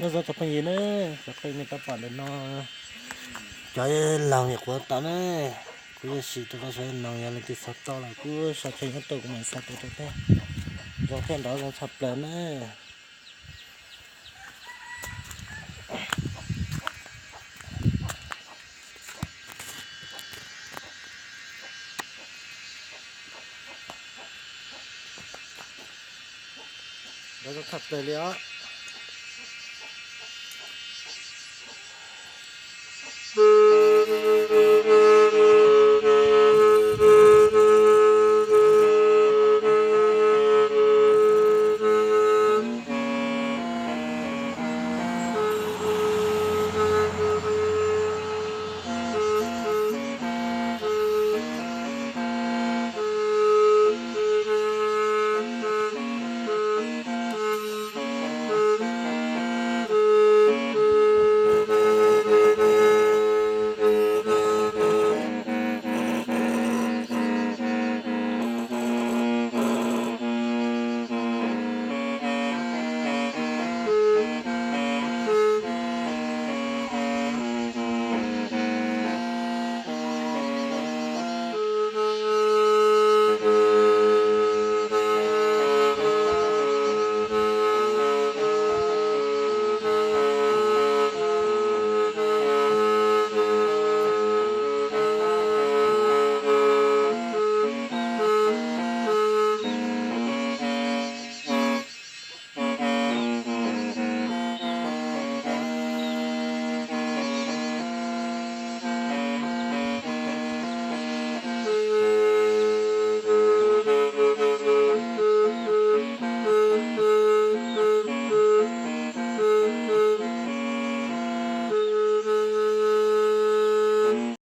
Nyob zoo tsoom phooj ywg na, cov phooj ywg nej pom ntawm no, cov laug nyuam qhuav tau na, kuv yuav sim rau rau sawv daws noog, yog leej twg xav tau los kuj sau tsheej nyob tuaj kuv mam xa tuaj rau peb. Zoo thiab nrov zoo tshaj plaws na. Nrov zoo tshaj plaws li os.